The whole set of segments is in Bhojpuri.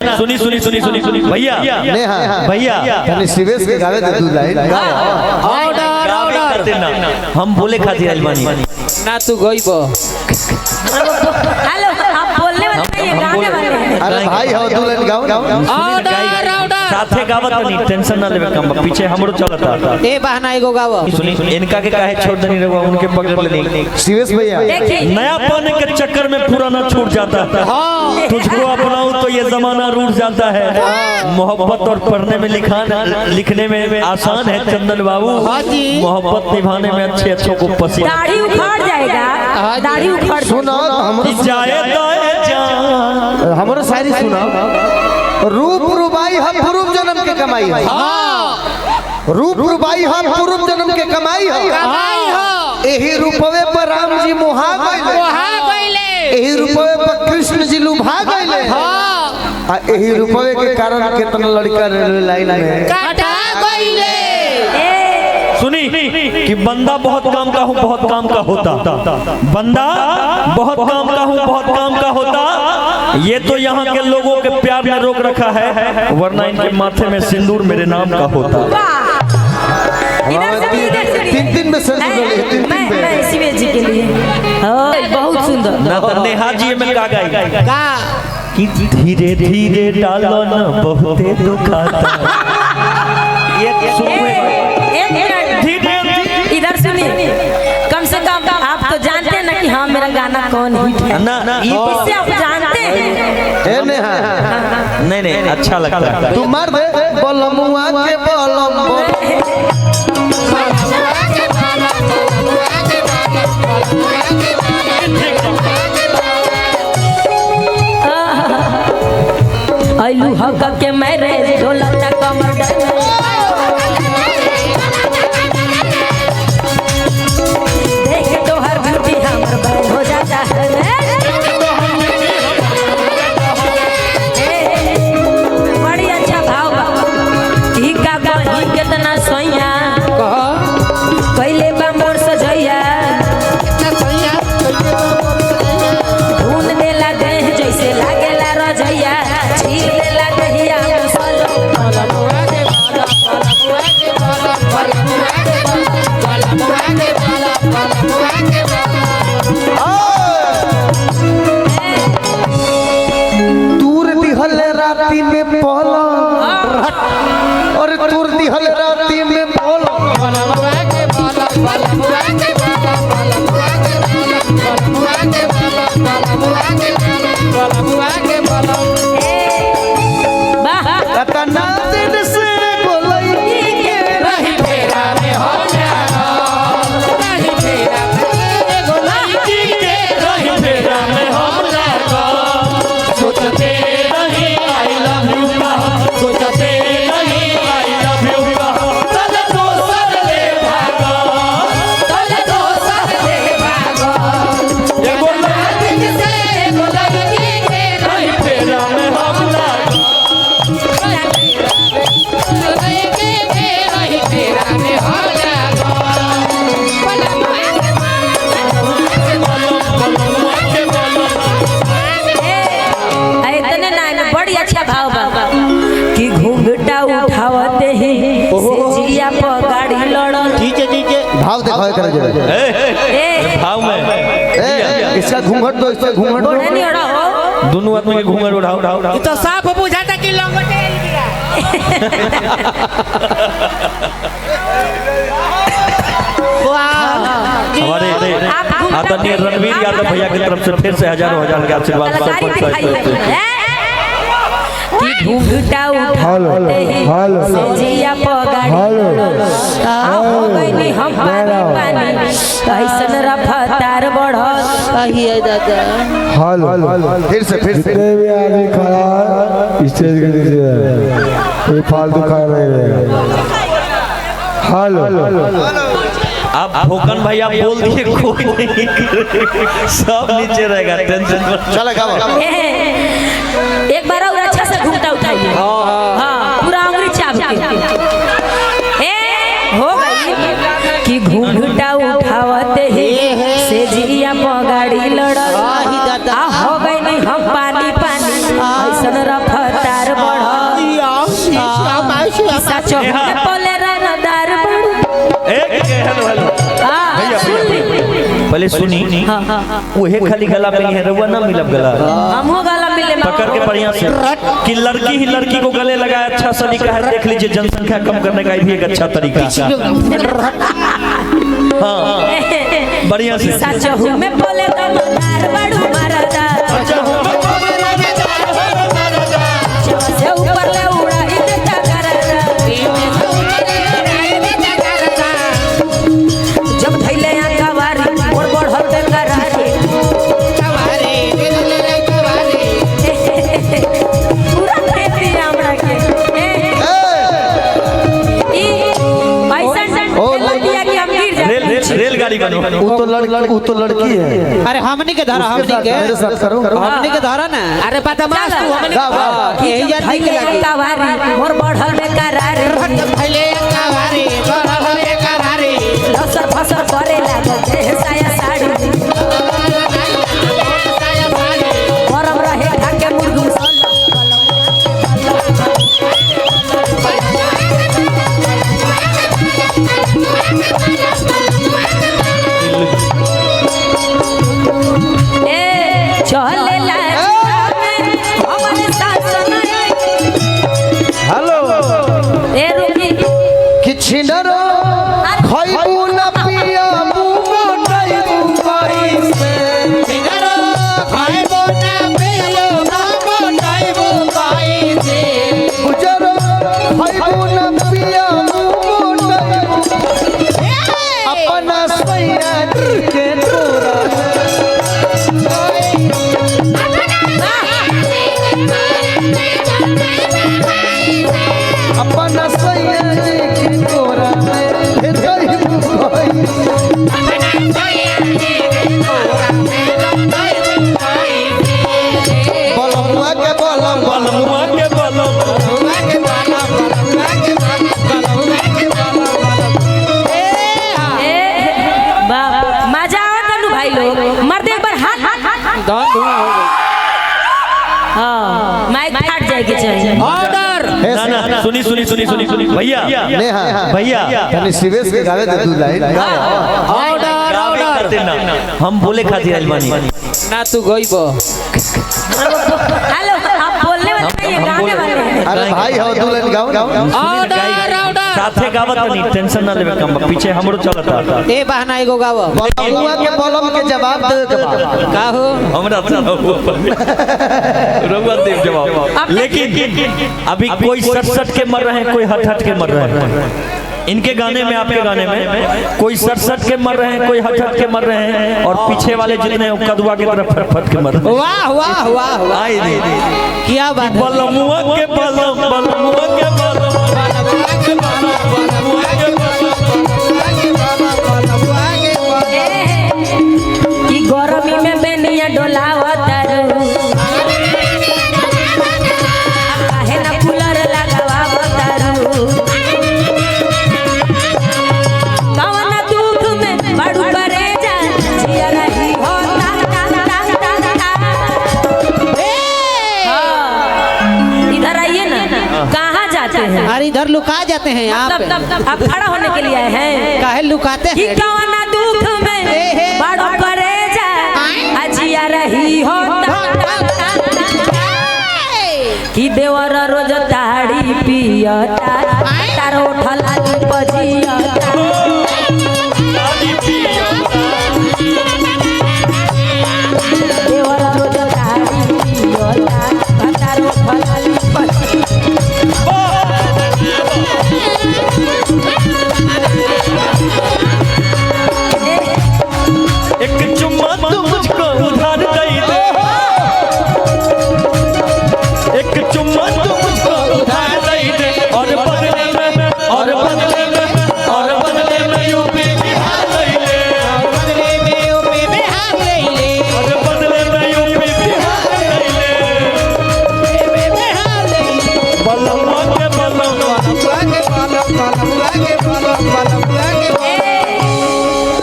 सुनी सुनी सुनी सुनी सुनी भैया, नेहा भैया तनी शिवेश के गावे दे दू लाइन। ऑर्डर ऑर्डर खातिर ना, हम बोले खातिर आइल बानी। ना तू गइबो। हेलो, आप बोलने वाले नहीं है, गाने वाले हैं। अरे भाई हो, दू लाइन गाओ ना। ऑर्डर ऑर्डर साथे गावत नहीं, टेंशन ना लेवे कम पीछे हमरो चलता। ए बहाना एगो गावो। सुनी, इनका के काहे छोड़ देनी रहुआ, उनके पकड़ लेनी। शिवेश भैया देखिए नया पाने के चक्कर में पुराना छूट जाता है। तुझको अपनाऊं तो ये जमाना रूठ जाता है। मोहब्बत और पढ़ने में लिखने में आसान है चंदन बाबू, मोहब्बत निभाने में अच्छे अच्छों को पसीना। दाढ़ी उखाड़ जाएगा, दाढ़ी उखाड़। सुनो हमरो जाए दाए जान। हमरो शायरी सुनो। रूप रुबाई हम पूर्व जन्म के कमाई है। रूप रुबाई हम पूर्व जन्म के कमाई है। यही रूपवे पर राम जी मोहा गइले, यही रूपवे पर कृष्ण जी लुभा गइले, आ यही रूपवे के कारण कितना लड़का रेलवे लाइन में काटा गइले। सुनी कि बंदा बहुत काम का हूँ, बहुत काम का होता। बंदा बहुत काम का हूँ, बहुत काम का होता। ये तो यहाँ के लोगों के प्यार ने रोक रखा है, वरना इनके माथे में सिंदूर मेरे नाम का होता। इधर से भी, इधर से भी। तीन तीन में सिंदूर डले, तीन तीन मैं में। मैं शिवेश जी के लिए बहुत सुंदर। ना तो नेहा जी में का गाई का कि धीरे धीरे डालो ना बहुते दुखाता। ये एक मिनट धीरे इधर सुनिए, कम से कम आप तो जानते हैं ना कि हाँ मेरा गाना कौन हिट है ना, इससे आप जानते हैं। ए नेहा नहीं नहीं अच्छा लगता है। तू मार दे बलमुआ के बलम बोल। ऐलू हक के मेरे ढोलक कमर देख तो हर ब्यूटी हमर बैन हो जाता है। बड़ी अच्छा भाव बा की का कहीं कितना सोइया पहले बा मोर सजैया धुन देला देह जैसे लागेला रजैया छील देला दहिया मुसलो। तूर दिहल राती में पलंग, और तूर दिहल राती में पलंग। वाह कतना दिन से बोलई के रही फेरा में हो रही फेरा एगो लड़की के रही फेरा में हम लागो। सोचते रही I love you का, सोचते रही I love you का, चल दोसर ले भागो, चल दोसर ले भागो। एगो दिन से एगो लड़की के रही फेरा में हम लागो। लड़की के रही फेरा में हम लागो। इतने ना में बड़ी अच्छा भाव बा कि घूंघटा उठावते ही से जिया पर गाड़ी लड़ल। ठीक है ठीक है भाव देखो कर जरा। ए भाव में ए इसका घूंघट दो, इसका घूंघट दो। ओढ़नी ओढ़ो। दोनों आदमी के घूंघट उठाओ उठाओ उठाओ। तो साफ बुझाता कि लंगोटे आइल बिया। वाह हमारे आप घूंघटा आदरणीय उठाइए। रणवीर आप यादव भैया की तरफ से फिर से हजारों हजार के आशीर्वाद कलाकारी सरपंच साहब की दिखाइए। तरफ से। कि घूंघटा उठावते ही से जिया पर गाड़ी लड़ल। आ हो गइनी हम पानी पानी ऐसन रफ्तार बढ़ल। कहिए दादा। हेलो फिर से फिर से। जितने भी आदमी खड़ा है स्टेज के नीचे कोई फालतू खड़ा नहीं रहेगा। हेलो आप भोकन भाई आप बोल दिए, कोई नहीं, सब नीचे रहेगा, टेंशन मत। चलो गाओ। एक बार और अच्छा से घूमता उठाइए। हाँ पूरा उंगली चाप के। ए हो गई कि घूंघटा उठावते ही से जिया पर गाड़ी लड़ल। आ हो गई नहीं हम पानी पानी ऐसन रफ्तार सच में बोले रंगदार बड़ू। एक हेलो हेलो हां सुन ली पहले सुनी। उहे खाली गला मिली है, रउआ ना मिलब गला। हमहू गला मिले पकड़ के बढ़िया से कि लड़की ही लड़की को गले लगाए अच्छा सलीका है। देख लीजिए जनसंख्या कम करने का भी एक अच्छा तरीका। हाँ बढ़िया से। सच में बोले दमदार बड़ू मरदा। से ऊपर ले उड़ाई देता करदा। जब थैले आंखवारी मोर बढ़त करारी। पूरा खेती हमरा के ई पैसा दिया कि हम गिर जाए। रेलगाड़ी बनो। वो तो लड़की है। अरे हमनी के धारा, हमनी के मेरे साथ करो, हमनी के धारा ना। अरे बदमाश तू हमनी के यही यार ठीक लगी। कवारी मोर बढ़ल करारी। भइले कवारी बढ़ल करारी। लसर फसर करे लागल देह साया साड़ी। गरम रहे खाके मुर्गुम ए चले ला हमारे साथ समय। हेलो ए रुकी किछि नरो खइबू न पियाबू मोटाइबू कैसे। छिनरो खइबू न पियाबू मोटाइबू कैसे। गुजरो खइबू न पियाबू मोटाइबू अपना सैया जी के तोरा। अपना सैया जी के तोरा में भेजइबू कैसे। बलमुआ के बलम बलमुआ के बलम ए बाप मजा आवत नु भाई लोग। मर्द एक बार हाथ हाथ धन धुआं हो गई। हां माइक फाट जाएगी चाहिए। ऑर्डर ना ना सुनी सुनी सुनी सुनी सुनी भैया नेहा भैया तनी शिवेश के गावे दे दू लाइन। ऑर्डर ऑर्डर हम बोले खातिर आइल बानी ना तू गइबो। हेलो आप बोलने वाले नहीं है, गाने वाले हैं। अरे भाई हो दू लाइन गाओ ना। ऑर्डर ऑर्डर साथे गावत नहीं, टेंशन ना लेवे कम पीछे हमरो चलता। ए बहना एगो गावो। बलमुआ के बलम के जवाब दे के बा। का हो हमरा रउआ देव जवाब। लेकिन अभी कोई सट सट के मर रहे हैं, कोई हट हट के मर रहे हैं। इनके गाने में आपके गाने में कोई सट सट के मर रहे हैं, कोई हट हट के मर रहे हैं, और पीछे वाले जितने हैं कदुआ की तरफ फट फट के मर रहे हैं। वाह वाह वाह वाह क्या बात है। बलमुआ के बलम बलमुआ के बलम कि गरमी में बेनिया डोलावतारू काहे ना कूलर लगावतारू। कवन दुख में बड़ू करे जा जिया रही हो ता ता ता ता ता। हाँ, इधर आइए ना। कहाँ जाते हैं? अरे इधर लुका जाते हैं आप। आप खड़ा होने के लिए आए हैं। काहे लुकाते हैं? कवन दुख में बड़ू करे जा अजिया रही हो ता ता ता ता। कि देवर रोज ताड़ी पियता तार उठला पजियता। देवर रोज ताड़ी पियता तार उठला पजियता। एक चुम्मा तू मुझको उधार दे दे, एक चुम्मा तू मुझको उधार दे दे, और बदले में और बदले में और बदले में यूपी बिहार ले ले, बदले में यूपी बिहार ले ले, और बदले में यूपी बिहार ले ले, बिहार ले ले। बलमुआ के बलमुआ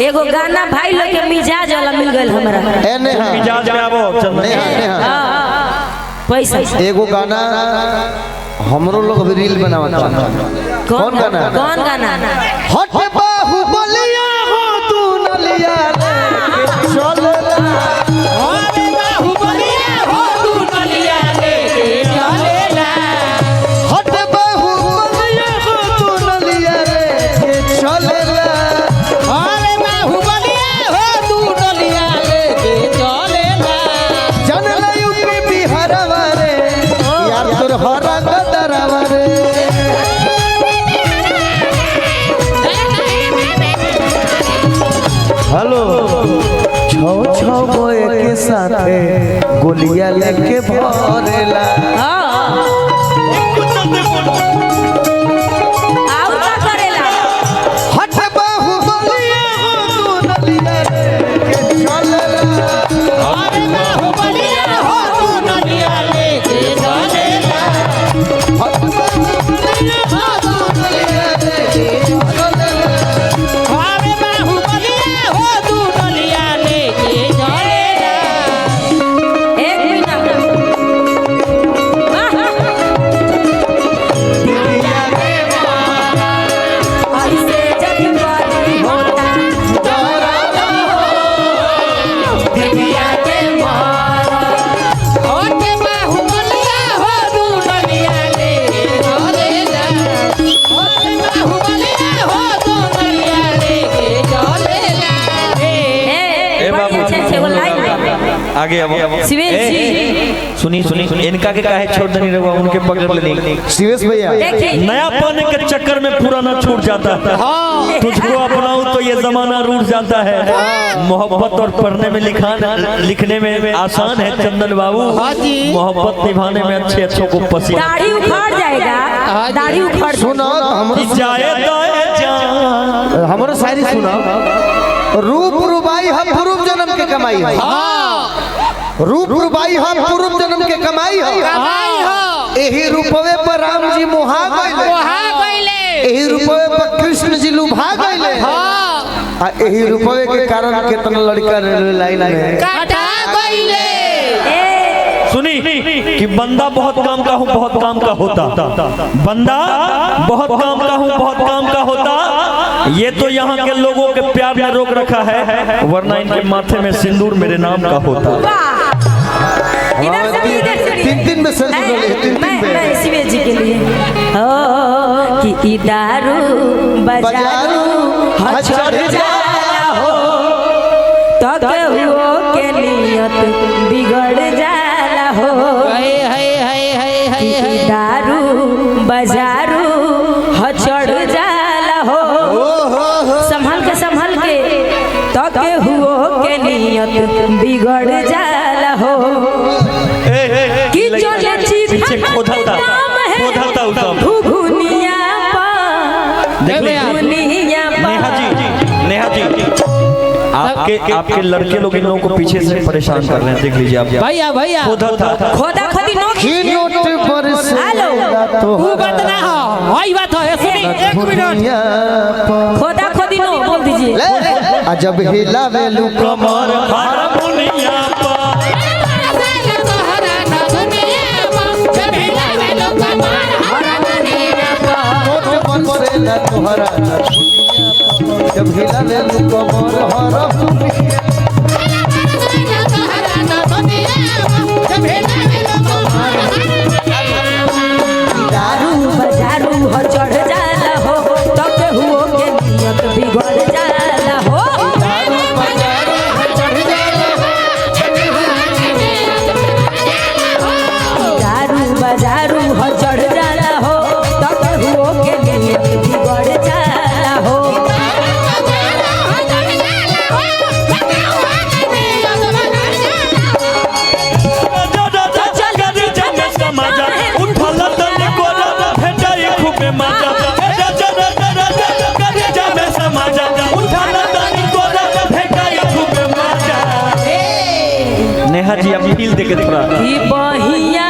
एगो गाना भाई लोग के मिजाज वाला मिल गइल हमरा। ए नेहा मिजाज में आवो चल नेहा नेहा पैसा एगो गाना हमरो लोग अभी रील बनावता। कौन गाना? कौन गाना? हट बाहुबलिया हो तू नलिया लेके चलला। अरे बाहुबलिया हो तू नलिया लेके चलेला। हट बाहुबलिया हो तू नलिया लेके चलला। अरे बाहुबलिया हो तू नलिया लेके चलेला। जन यूपी बिहारवा रे यार तोर हरा गदरवा रे। हेलो छो छो गो के साथे गोलियां लेके भरेला। हाँ और का करेला? हट बाहुबलिया हो तू नलिया लेके चलला। अरे बाहुबलिया हो तू नलिया लेके चलेला। हट बाहुबलिया हो तू नलिया लेके चलला। अरे बाहुबलिया हो तू नलिया लेके चलेला। एक मिनट। वाह। ऐसे जब बारी होता दिव्या के मारा। ओटे बाहुबलिया हो तू नलिया लेके चलेला। ओटे बाहुबलिया हो तू नलिया लेके चलेला। ए, ए बड़ी बाबू। अच्छे से वो लाइन। आगे अब शिवेश जी। सुनी सुनी इनका के काहे छोड़ देनी रहुआ, उनके पकड़ लेनी। शिवेश भैया देखिए नया पाने के चक्कर में पुराना छूट जाता है। तुझको अपनाऊं तो ये जमाना रूठ जाता है। मोहब्बत और पढ़ने में लिखने में आसान है चंदन बाबू, मोहब्बत निभाने में अच्छे अच्छों को पसीना। दाढ़ी उखाड़ जाएगा, दाढ़ी उखाड़। सुनो हमरो जाए दाए जान। हमरो शायरी सुनो। रूप रुबाई हम पूर्व जन्म के कमाई है। रूप रुबाई हम पूर्व जन्म के कमाई है। यही रूपवे पर राम जी मोहा गइले। यही रूपवे पर कृष्ण जी लुभा गइले। आ यही रूपवे के कारण कितना लड़का रेलवे लाइन में काटा गइले। सुनी कि बंदा बहुत काम का हूँ बहुत काम का होता, बंदा बहुत काम का हूँ बहुत काम का होता, ये तो यहाँ के लोगों के प्यार ने रोक रखा है, वरना इनके माथे में सिंदूर मेरे नाम का होता। इधर से भी, इधर से भी। तीन तीन में सिंदूर डले, तीन तीन पे। मैं शिवेश जी के लिए ओ कि दारू बजारू हचड़ जाला हो तो केहू के नियत बिगड़ जाला हो। कि दारू बजारू हचड़ जाला हो संभल के तो केहू के नियत बिगड़ जाला हो। कि चले पीछे खोदता खोदता उतम घुघुनिया पा देख लीजिए। घुघुनिया पा। नेहा जी, नेहा जी आपके आपके लड़के लोग इन लोगों को पीछे से परेशान कर रहे हैं, देख लीजिए आप। भैया भैया खोदता खोदा खोदी नो की नोट पर से हेलो। ऊ बात ना हो, हई बात हो। सुनी एक मिनट। खोदा खोदी नो बोल दीजिए। अजब हिलावेलू कमर हारमोनिया पा। नोट पर से तोहरा जब हिलावेलू कमर हारमोनिया। दारू बजारू हो चढ़ जाला हो तो केहू के नियत बिगड़ जाला हो। दारू बजारू हो चढ़ जाला हो तो केहू के नियत बिगड़ जाला हो। नेहा जी आप फील देके थोड़ा कि बहिया